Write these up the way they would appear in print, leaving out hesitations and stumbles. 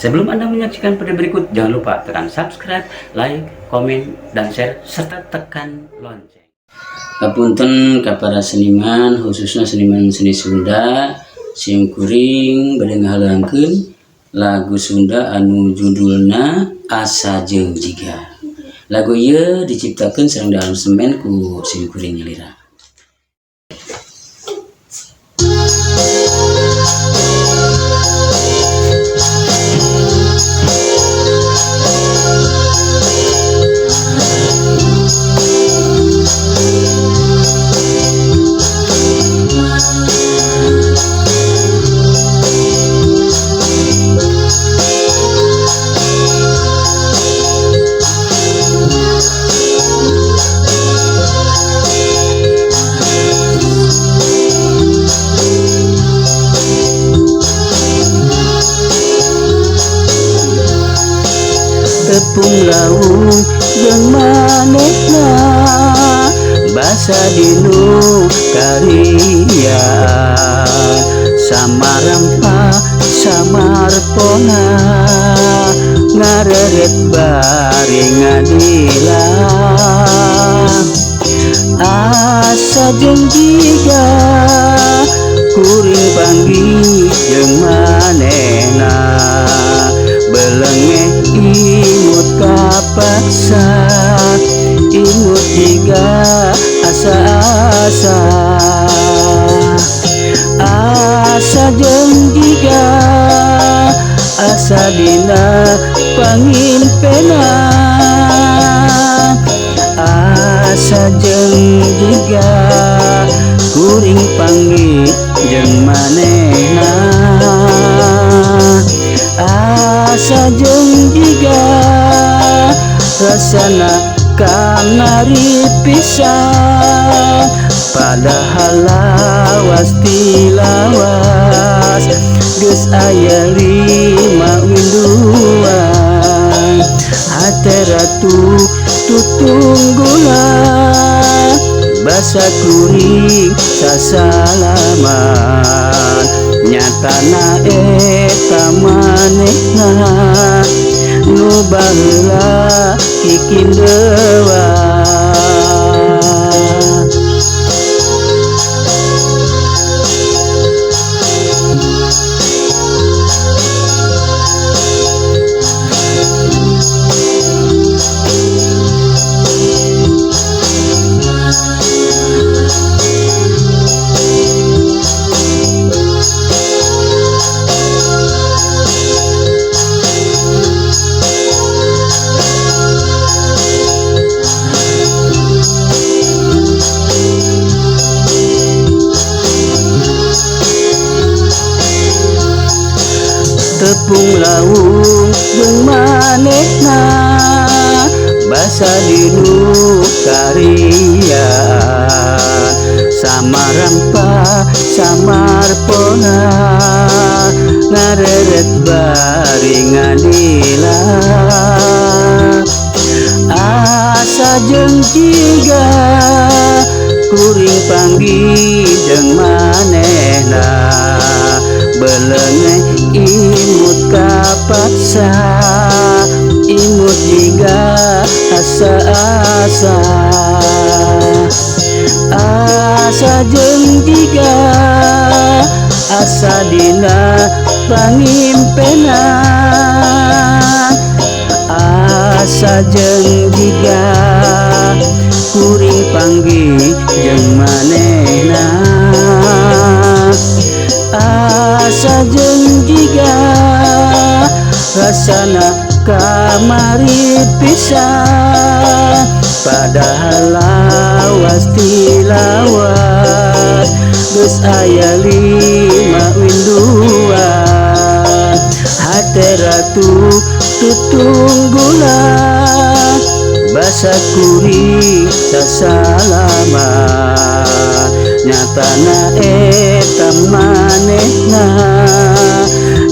Sebelum Anda menyaksikan video berikut, jangan lupa tekan subscribe, like, komen, dan share, serta tekan lonceng. Kapunten ka para seniman, khususnya seniman seni Sunda, sim kuring bade ngahalangkeun lagu Sunda anu judulna Asa Jeung Jiga. Lagu ieu diciptakeun sareng diaransemen ku sim kuring nyalira. Tepung lawung jeung manehna basa dinu karya samarampa samarpona ngareret bari ngadila asa jeung jiga kuring panggih jeung manehna belenge imut kapaksa imut jiga asa-asa asa jeung jiga asa dina pangimpena asa jeung jiga kuring panggih jeung manehna asa jeung jiga rasana kamari pisan padahal lawas tilawas geus aya 5 winduan hate ratu tutunggulan basa kuring sasalaman nyatana eta manehna nu baheula kikindewan. Tepung lawung jeung manehna basa dinu karya samarampa samarpona ngareret bari ngadila asa jeung jiga kuring panggih jeung manehna belenge imut kapaksa imut jiga asa-asa asa jeung jiga asa dina pangimpena asa jeung jiga kuring panggih jeung manehna asa jeung jiga rasana kamari pisan padahal lawas tilawas geus aya 5 winduan hate ratu tutunggulan basa kuring sasalaman nyatana eta manehna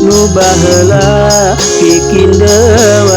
nu baheula kikindewan.